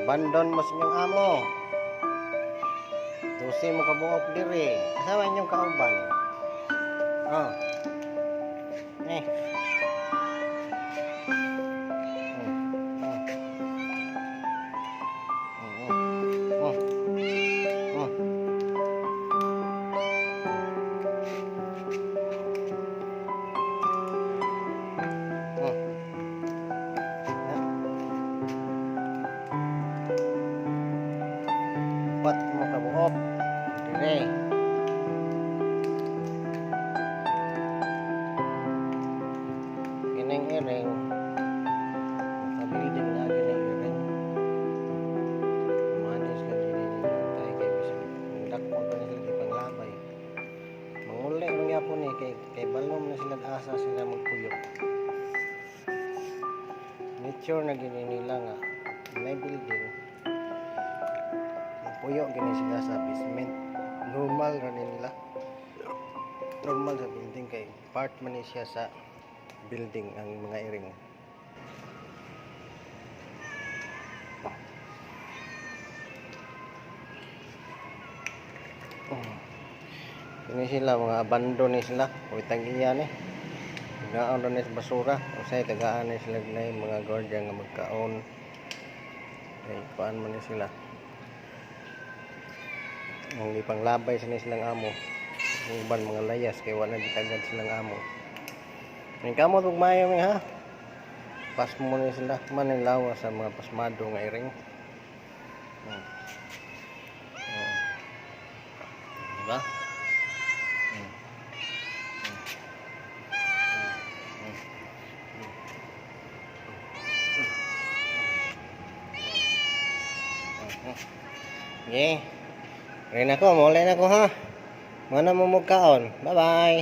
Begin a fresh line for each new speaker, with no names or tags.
Abandon mo sa inyong amo. 12 mo kabuok diri. Asa man inyong kauban? Oh. Eh. 4 mo kabuok. Dire. Kining iring sa building na kining iring. Manage sila dili ninyo tayo kay bisan dakpon pa ni sila gipanglabay. Manguli man gyapon ni kay balom na sila asa sila magpuyo. Nature na gini nila nga may building. Puyo gini sila sa basement. Normal ra ni nila. Normal sa building kay part man ni siya sa building ang mga iring. Oh. Kini sila mga abandon ni sila, uy tagiya ni. Tagaan ra ni sa basura, usay tagaan ni sila gnay mga guardian nga magkaon. Kay kuan man ni sila. Ang ipanglabay sa ni silang amo. Ang uban mga layas kay wala gitagad silang amo. Ang kamot ug maayo mi ha. Pasmo ni sila man ang lawas sa mga pasmado nga iring. Diba? Okay. Rin ako, muli na ako ha. Mana mo magkaon. Bye-bye.